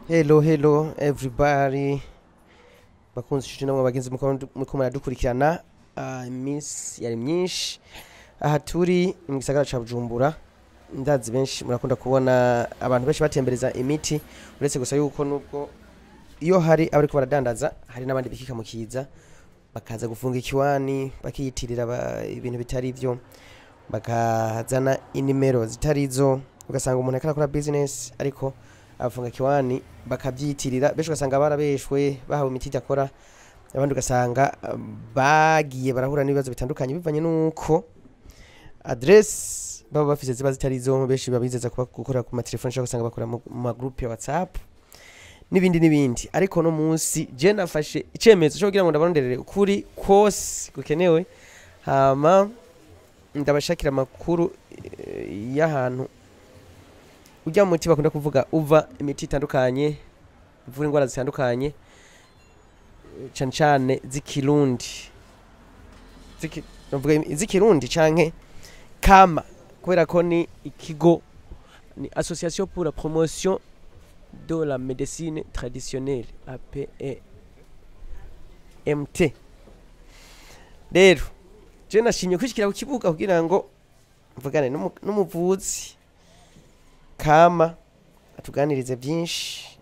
Hello, hello everybody, bakunzi, inshuti namwe bagenzi muriko muradukurikirana. Iminsi yari myinshi. Aha turi mu gisagara ca Bujumbura. Ndazi benshi murakunda kubona abantu benshi batembereza imiti, uretse gusa yuko nubwo iyo hari abariko baradandaza, hari n'abandi bikika mu kiza bakaza gufunga ikiwani, bakiyitirira ibintu bitari vyo, bakazana inimero zitarizo, ugasanga umuntu ariko arakora business ariko abafunga kiwani bakabyitirira. Benshi ugasanga barabeshwe, bahawe imiti idakora, abandi ugasanga bagiye barahura n'ibibazo bitandukanye bivanye n'uko adresse baba bafise ziba zitarizo. Benshi babizeza kuba gukora ku matelefone, ushobora gusanga bakora mu magroupe ya WhatsApp n'ibindi n'ibindi. Ariko no munsi je nafashe icemezo cyo kugira ngo ndabaronderere ukuri kose gukenewe, hama ndabashakira amakuru y'ahantu ujya mu muti bakunda kuvuga uva, imiti itandukanye ivura indwara zitandukanye, cane cane z'ikirundi. Novuga z'ikirundi canke kama, kubera ko ni ikigo, ni Association pour la promotion de la médecine traditionnelle, APEMT. Rero je nashimye kwishikira ku kibuga kugira ngo mvugane n'umuvuzi kama atuganirize byinshi.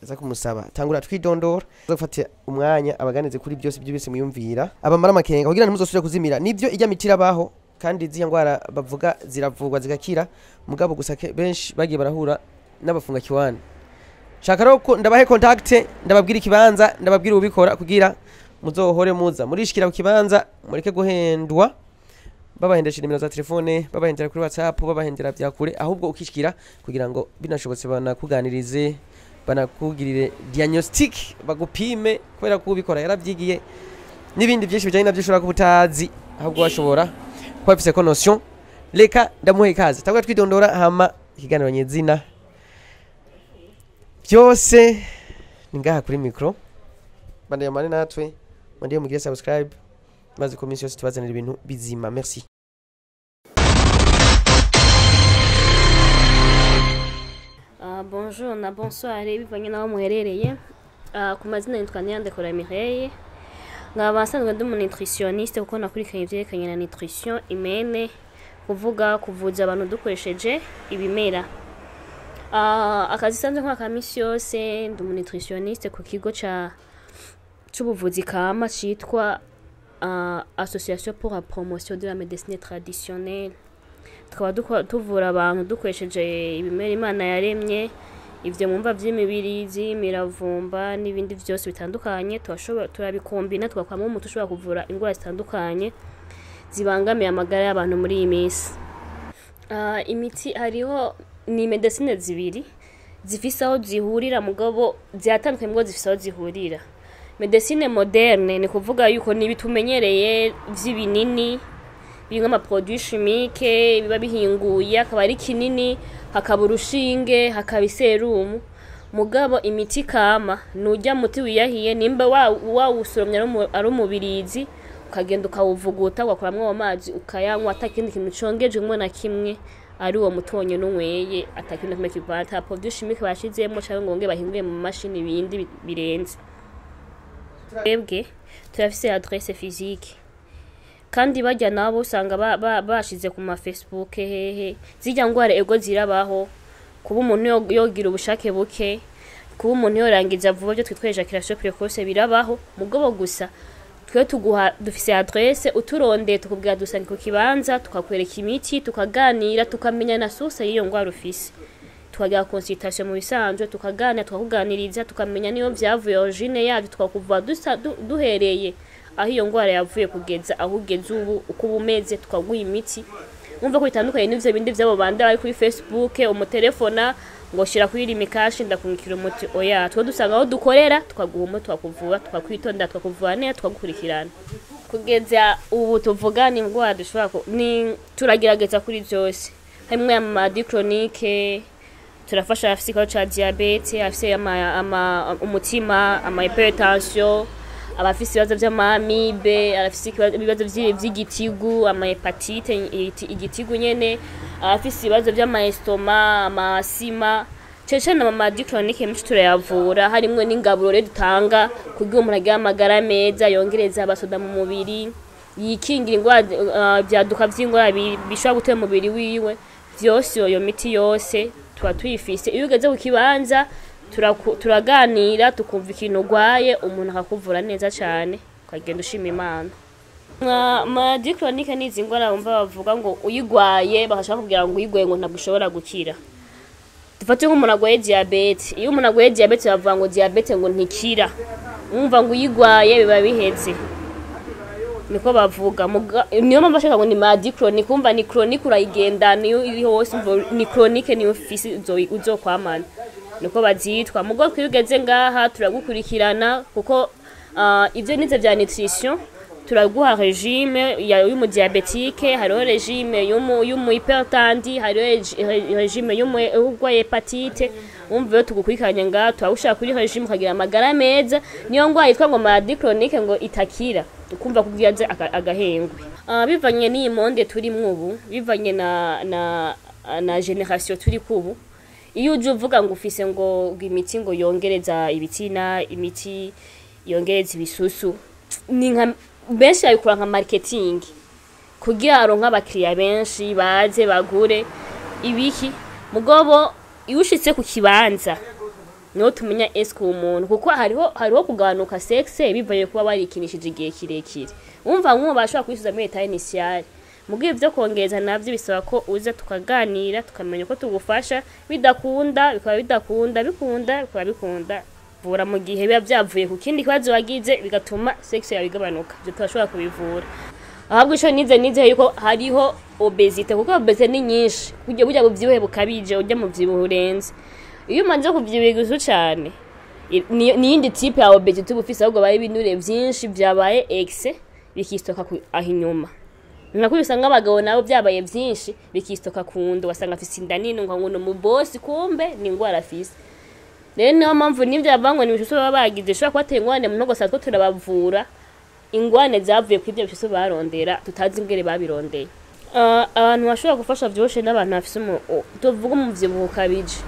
Aza kumusaba tangura twidondora, aza gufata umwanya abaganize kuri byose byose muyumvira, abamara amakenga kugira ntimuzosubire kuzimira. Nibyo, ijya miti irabaho kandi z'iyo ndwara bavuga ziravurwa zigakira, mugabo gusa benshi bagiye barahura n'abafunga kiwani. Shaka rero ko ndabahe contact, ndababwira ikibanza, ndababwira ubikora, kugira muzohore muza murishikira ku kibanza, mureke guhendwa babahendesha nimero za telefone, babahendera kuri WhatsApp, babahendera vya kure, ahubwo ukishikira kugira ngo binashobotse banakuganirize, banakugirire diagnostic, bagupime, kubera ko ubikora yaravyigiye n'ibindi byinshi bijanye navyo ushobora kuba utazi, ahubwo washobora kuba bafise ko notion. Reka ndamuhe ikaze, tangura twidondora, hama ikiganiro nyezina byose ni ngaha kuri micro. Bandanya natwe, bandiye mugire subscribe, maze ku minsi yose tubazanira ibintu bizima. Merci. Bonjour na bonsoir bivanye n'aho muherereye. Ku mazina nitwa Niyandekora Mireille, nkaba nsanzwe ndi umu nutritionniste, kuko nakurikiranye ivyerekanye na nutrition imene, kuvuga kuvuza abantu dukoresheje ibimera. Akazi sanzwe nkora ka misi yose, ndi umu nutritionniste ku kigo ca c'ubuvuzi kama citwa Association pour la promotion de la médecine traditionnelle. Tukaba tuvura abantu dukoresheje ibimera Imana yaremye, ivyo mwumva vy'imibirizi, imiravumba n'ibindi vyose bitandukanye. Turashobora, turabikombina, tugakoramo umuti ushobora kuvura indwara zitandukanye zibangamiye amagara y'abantu muri iyi minsi. Imiti hariho ni medecine zibiri zifise aho zihurira, mugabo ziratandukanye, mugabo zifise aho zihurira. Medecine moderne ni kuvuga yuko nibi tumenyereye vy'ibinini birimwo ama produits chimiques, biba bihinguye, akaba ari kinini, hakaba urushinge, hakaba iserumu. Mugabo imiti kama nurya muti wiyahiye, nimba wawusoromye ari umubirizi, ukagenda ukawuvuguta, ugakuramwo ayo mazi, ukayanywa, ata kindi kintu congejwemwo na kimwe, ari uwo muti wonyene unyweye, ata kindi na kimwe kivana, ata produit chimique bashizemwo canke ngo bongere bahingure mu mashini ibindi birenze. Twebwe turafise adresse physique, kandi barya nabo usanga bashize ku ma Facebook hehe. Zirya ngwara ego zirabaho, kuba umuntu yogira ubushake buke, kuba umuntu yorangiza vuba, byo twitwa éjaculation précoce, birabaho. Mugabo gusa twe tuguha, dufise adresse, uturondeye tukubwira dusange ku kibanza, tukakwereka imiti, tukaganira, tukamenya na source y'iyo ngwara ufise, tukagira consultation mu bisanzwe, tukaganira, tukakuganiriza, tukamenya niyo vyavuye, origine yavyo, tukakuvura duhereye aho iyo ngwara yavuye kugeza aho ugeze ubu, uko uba umeze, tukaguha imiti. Mwumva ko bitandukanye n'ivyo bindi vy'abo bandi bari kuri Facebook, umutelefona ngo shira kuri Lumicash ndakungikira umuti. Oya, twe dusanga aho dukorera, tukaguha umuti, tukakuvura, tukakwitonda, tukakuvura neza, tukagukurikirana kugeza ubu tuvuga. Ni indwara dushobora ni turagerageza kuri byose, harimwo ama maladies chroniques, turafasha abafise ikibazo ca diabète, abafise umutima, ama hypertension, abafise ibibazo vy'ama amibe, abafise ibibazo vy'igitigu, ama hépatite, igitigu nyene, abafise ibibazo vy'ama estomac, ama asima. Cyane cyane ama maladies chroniques menshi turayavura, harimwo n'ingaburo rero dutanga kugira umuntu agire amagara meza, yongereza abasoda mu mubiri, yikingira ingwara, vyaduka vy'ingwara bishobora gutera umubiri wiwe. Vyose iyo miti yose tuba tuyifise. Iyo ugeze ku kibanza turaganira, tukumva ikintu urwaye, umuntu akakuvura neza cane, ukagenda ushima Imana. Maladie chronique ni izi ngwara wumva bavuga ngo uyigwaye, bagashaka kugira ngo uyigwaye ngo ntabwo ushobora gukira. Dufate nk'umuntu agwaye diabète. Iyo umuntu agwaye diabète, bavuga ngo diabète ngo ntikira, wumva ngo uyigwaye biba biheze, niko bavuga. Niyo mpamvu bashaka ngo ni maladie chronique. Wumva ni chronique, urayigendana iyo iri hose, umva ni chronique, niyo ufise uzokwamana, niko bazitwa. Mugo twe ugeze ngaha turagukurikirana, kuko ivyo nize vya nutrition, turaguha régime y'umu diabétique, hariho régime y'umu hypertendu, hariho régime y'urwaye hépatite. Wumva iyo tugukurikiranye ngaha, turagushira kuri régime, ukagira amagara meza. Niyo ngwara yitwa ngo maladie chronique ngo itakira, ukumva kubwira agahengwe. Bivanye n'iyi monde turimwo ubu, bivanye na génération turi kubu, iyo uje uvuga ngo ufise ngo imiti ngo yongereza ibitsina, imiti yongereza ibisusu, ni nka benshi babikora nka marketing kugira aronke abakiriya benshi baze bagure ibiki. Mugobo iyo ushitse ku kibanza niho tumenya eske uwo muntu, kuko hariho kugabanuka sexe bivanye kuba warikinishije igihe kirekire. Wumva nk'uwo bashobora kwisubiza muri état initial. Mugihe ivyo kongereza navyo bisaba ko uza tukaganira, tukamenya uko tugufasha. Bidakunda bikaba bidakunda, bikunda bikaba bikunda. Vura mu gihe biba vyavuye ku kindi kibazo wagize bigatuma sexe yawe igabanuka, ivyo turashobora kubivura. Ahubwo ico nize yuko hariho obésité, kuko obésité ni nyinshi. Burya buvyibuhe bukabije, urya muvyibuho urenze, iyo umaze kuvyibuha igusu cane, ni yindi type ya obésité uba ufise. Ahubwo baye ibinure vyinshi vyabaye excès, bikistoka aho inyuma. Nako usanga abagabo nabo vyabaye vyinshi, bikistoka ku nda, ugasanga afise inda nini, ngo ni umubosi, kumbe ni ingwara afise. Rero niyo mpamvu n'ivyo bavuga ngo ni ibisusu baba bagize bishobora kubatera ingorane mu ntogo, two turabavura ingwane zavuye kuri ibyo bisusu barondera, tutazi ingene babirondeye. Abantu bashobora gufasha vyoroshe n'abantu bafise tuvuga umuvyibuho ukabije.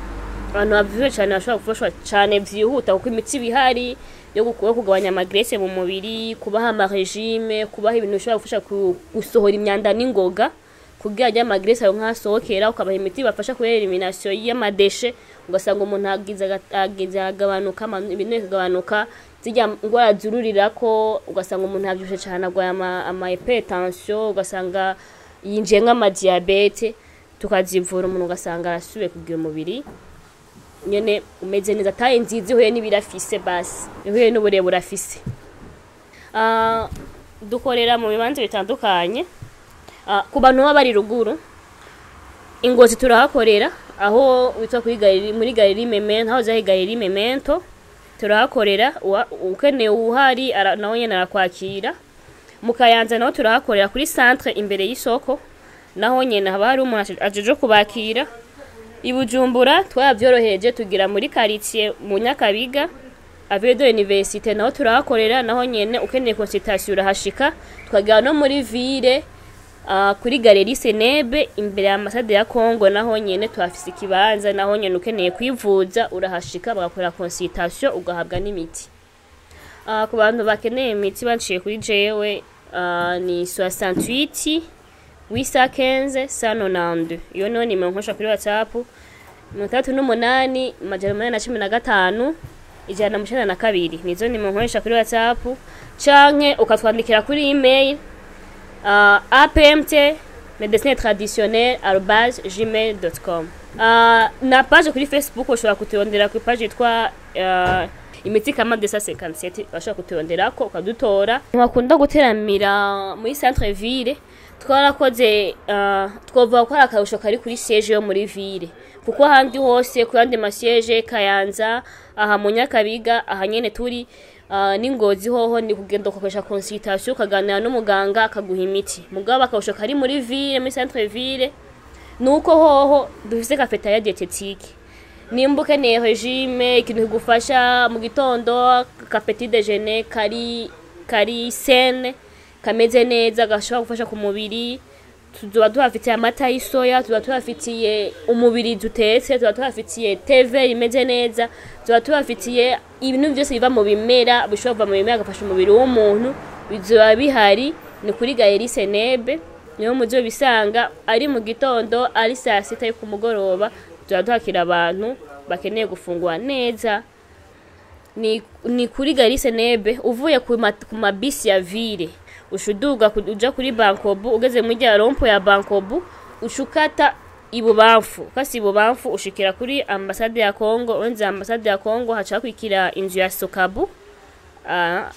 Abantu bavyibushe cane bashobora gufashwa cane vyihuta, kuko imiti iba ihari yo kugabanya ama graisses mu mubiri, kubaha ama régime, kubaha ibintu bishobora gufasha gusohora imyanda n'ingoga kugira ajye ama graisses ayo nkasohokera, ukabaha imiti bafasha kuri élimination y'ama déchets, ugasanga umuntu agize agabanuka, ibintu bikagabanuka, zirya ngwara zururirako. Ugasanga umuntu yavyibushe cane, agwaye ama hypertension, ugasanga yinjiye nk'ama diabète, tukazivura umuntu, ugasanga arasubiye kugira umubiri nyene umeze neza, taille nziza ihuye n'ibiro afise, basi ihuye n'uburebure afise. Dukorera mu bibanza bitandukanye. Ku bantu baba bari ruguru, Ingozi turahakorera, aho witwa kuri galerie, muri galerie Memento, aho zahi galerie Memento turahakorera. Ukeneye uwuhari nawe nyene arakwakira. Mu Kayanza naho turahakorera kuri centre imbere y'isoko, naho nyene haba hari umuntu ajeje kubakira. I Bujumbura twaravyoroheje, tugira muri quartier mu Nyakabiga, Avenue de l'Université, naho turahakorera, naho nyene ukeneye consultation urahashika. Tukagira no muri ville, kuri galerie Senebe imbere ya ambassade ya Congo, naho nyene tuhafise ikibanza, naho nyene ukeneye kwivuza urahashika, bagakora consultation, ugahabwa n'imiti. Ku bantu bakeneye imiti baciye kuri jewe, ni 68 815 192. Iyo niyo nimero nkoresha kuri WhatsApp, 68 815 192, nizo nimero nkoresha kuri WhatsApp, canke ukatwandikira kuri email, apmt medecine traditionnelle@gmail.com. Na page kuri Facebook ushobora kuturondera ku page yitwa imiti kama 257, bashobora kuturonderako ukadutora. Bakunda guteramira muri centre ville. Twarakoze, twovuga ko ari akarusho kari kuri siège yo muri ville, kuko ahandi hose ku yandi ma siège, Kayanza, aha mu Nyakabiga, aha nyene turi, n'Ingozi hoho, ni kugenda ugakoresha consultation, ukaganira n'umuganga akaguha imiti. Mugabo akarusho kari muri ville, muri centre ville, nuko hoho dufise cafétéria diététique. Nimba ukeneye régime, ikintu kigufasha mu gitondo, ka petit déjeuner kari saine, kameze neza, gashobora gufasha ku mubiri. Tuzoba tuhafitiye amata y'isoya, tuba tuhafitiye umubiri dutetse, tuba tuhafitiye teve imeze neza, tuba tuhafitiye ibintu byose biva mu bimera, bishobora kuva mu bimera bigafasha umubiri w'umuntu, bizoba bihari. Ni kuri Galerie Nebe, niho muzobisanga, ari mu gitondo, ari saa sita yo ku mugoroba. Tuba tuhakira abantu bakeneye gufungura neza. Ni kuri Galerie Nebe, uvuye ku mabisi ya ville, ushuduga uja kuri Bancobu, ugeze muri rya rond-point ya Bancobu, ushukata ibubamfu, ukase ibubamfu ushikira kuri ambasade ya Congo. Urenze ambasade ya Congo haca hakurikira inzu ya Sokabu.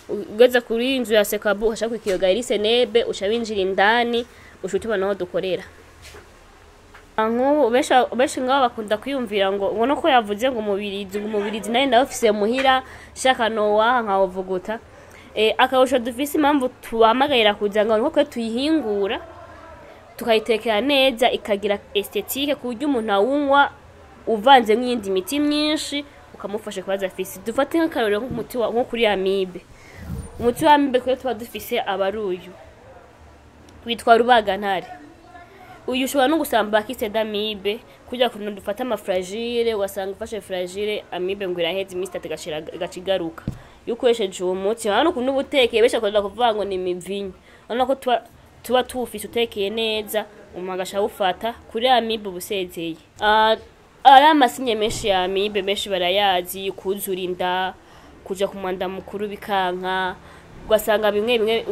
Ugeze kuri inzu ya Sokabu haca hakurikira Galerie Nebe, uca winjira indani, uca utubona aho dukorera. Nk'ubu benshi ngaho bakunda kwiyumvira ngo ubona ko yavuze ngo umubirizi, ngo umubirizi nawe ndawufise muhira, shaka nowaha nkawuvuguta. Akarusho dufise, impamvu tubahamagarira kuza ngo nuko tuyihingura, tukayitekera neza, ikagira esthétique, ku buryo umuntu awunywa uvanze n'iyindi miti myinshi ukamufasha kubaza afise. Dufate nk'akarorero nk'umuti nko kuri amibe. Umuti wa amibe kuyo tuba dufise aba ari uyu witwa rubagantare. Uyu ushobora no gusamba kyste d'amibe, kugira kuntu dufata ama Flagyl, ugasanga ufashe Flagyl, amibe ngo iraheze, iminsi 3 igashira igaca igaruka. Iyo ukoresheje uwo muti, urabona ukuntu uba utekeye, benshi bakunda kuvuga ngo ni imivinyu. Urabona ko tuba tuwufise utekeye neza, umuntu agaca awufata kuri amibe uba usezeye. Ari ama signes menshi ya amibe, benshi barayazi: kuzura inda, kuja ku mwanda mukuru bikanka, ugasanga bimwe bimwe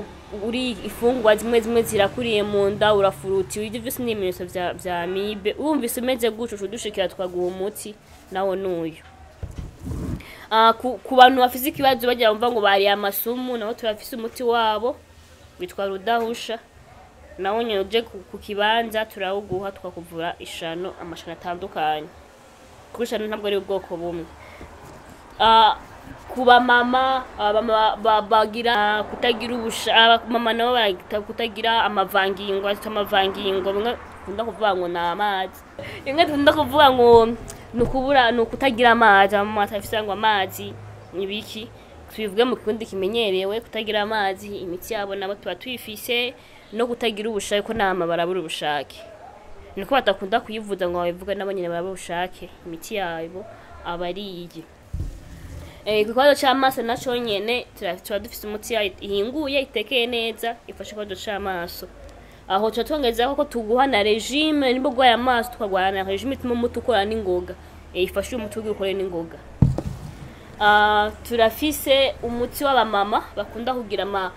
uri ifungwa zimwe zimwe zirakuriye mu nda, urafurutiwe. Ivyo vyose ni ibimenyetso vya amibe. Wumvise umeze gutyo, uca udushikira tukaguha umuti, nawo nuyu. Ku bantu bafise ikibazo bagira bumva ngo bariye amasumu, nabo turafise umuti wabo witwa rudahusha. Nawo nyene uje ku kibanza turawuguha, tukakuvura ishano, amashano atandukanye, kuko ishano ntabwo ari ubwoko bumwe. Ku bamama, abamama bagira kutagira ubusha, abamama nabo baragira kutagira amavangingo, azitwa amavangingo. Bimwe dukunda kuvuga ngo ni amazi, bimwe dukunda kuvuga ngo ni ukubura, ni ukutagira amazi. Abamama batafise ngo amazi ni biki, tubivuge mu kikundi kimenyerewe, kutagira amazi. Imiti yabo nabo tuba tuyifise, no kutagira ubushake, ko nama barabura ubushake, niko badakunda kuyivuza ngo babivuge, nabo nyene barabura ubushake. Imiti yabo aba ari iyi. Ku kibazo c'amaso naco nyene tuba dufise umuti ihinguye, itekeye neza, ifasha ikibazo c'amaso. Aho tuba twongezaho ko tuguha na régime. Nimba urwaye amaso, tukaguha na régime ituma umuti ukora n'ingoga, ifasha uyu muti ukore n'ingoga. Turafise umuti w'abamama bakunda kugira ama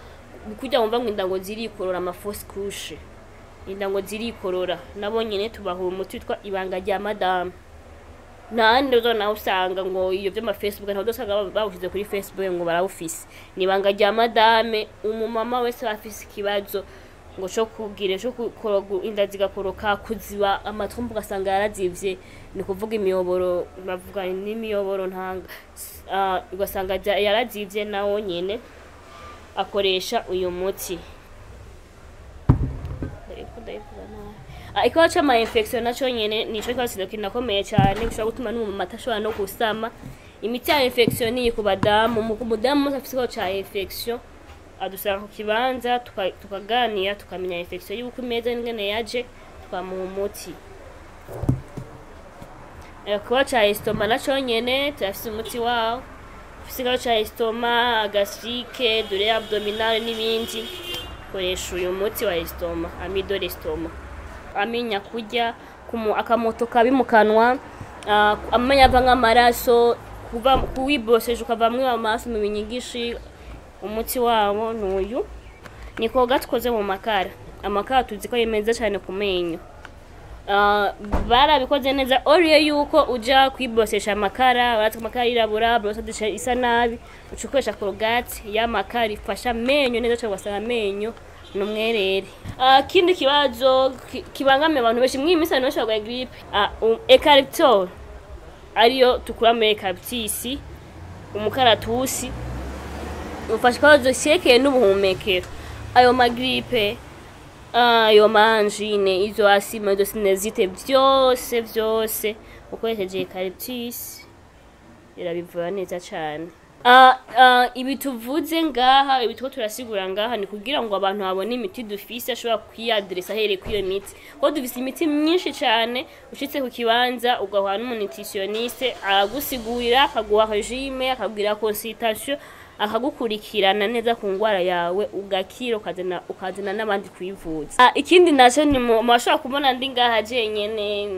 kurya wumva ngo inda ngo zirikorora, ama fausses couches, inda ngo zirikorora. Nabo nyene tubaha umuti witwa ibanga rya madame. Ntahandi uzo nawe usanga ngo iyo vy'ama Facebook, ntabwo usanga bawushize kuri Facebook ngo barawufise. Ni ibanga rya madame. Umumama wese aba afise ikibazo ngo co kugira co kukoroga, inda zigakoroka, kuziba ama trompes, ugasanga yarazivye, ni kuvuga imiyoboro, bavuga n'imiyoboro ntanga, ugasanga yarazivye, nawo nyene akoresha uyu muti. Ariko ndayivuga nabi. Ikibazo c'ama infection naco nyene nico kibazo kinakomeye cane, gishobora gutuma n'umumama atashobora no gusama. Imiti ya infection ni ku badamu. Umudamu wese afise ikibazo ca infection adusanga ku kibanza, tukaganira, tukamenya infection yuko imeze n'ingene yaje, tukamuha umuti. Ikibazo ca estomac naco nyene turafise umuti wawo. Ufise ikibazo ca estomac, gastrique, douleur abdominale n'ibindi, koresha uyu muti wa estomac, amido l'estomac. Amenya kurya akamoto kabi mu kanwa, amenyo ava nk'amaraso, kuva kuwibosheje ukavamwo amaraso mu binyigishi, umuti wawo n'uyu. Ni koga tukoze mu makara. Amakara tuzi ko ari meza cyane ku menyo. Barabikoze neza oriye yuko uja kwibosesha amakara, baratse amakara yirabura, brosse isa nabi, uca ukoresha Colgate y'amakara, ifasha amenyo neza cyane, ugasanga amenyo ni umwerere. Kindi kibazo kibangamiye abantu benshi mw'iyi minsi, abantu benshi barwaye grippe. Eucalyptol ariyo tukura muri eucalyptus, umukaratusi, ufasha ikibazo cyerekeye n'ubuhumekero, ayo ma grippe, ayo ma angine, izo asthme, izo sinusite, byose byose ukoresheje eucalyptus irabivura neza cyane. Ibi tuvuze ngaha, ibi tuko turasigura ngaha, ni kugira ngo abantu babone imiti dufise, ashobora kwiyadiresa ahereye kuri iyo miti, kuko dufise imiti myinshi cyane. Ushitse ku kibanza ugahura n'umunutritionniste, aragusigurira, akaguha régime, akabwira consultation, akagukurikirana neza ku ngwara yawe, ugakira, ukazana n'abandi kwivuza. Ikindi naco ni murashobora kubona ndi ngaha jenyene.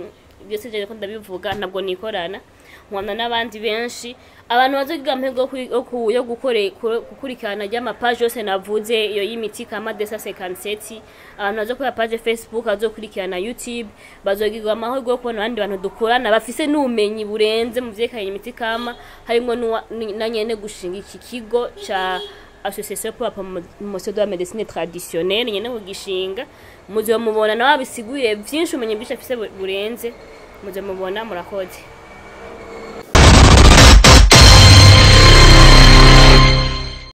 Byose je ko ndabivuga, ntabwo nikorana, nkorana n'abandi benshi. Abantu bazogira amahirwe yo gukurikirana ry'amapaje yose navuze, iyo y'imiti kama desa 57, abantu bazokora page Facebook, bazokurikirana YouTube, bazogirwa amahirwe yo kubona abandi bantu dukorana bafise n'ubumenyi burenze mu vyerekanye imiti kama, harimwo na nyene gushinga iki kigo ca Association pour la promotion de la médecine traditionnelle. Nyene kugishinga muzomubona nawe abisigurire vyinshi, ubumenyi bwinshi afise burenze, muzomubona. Murakoze.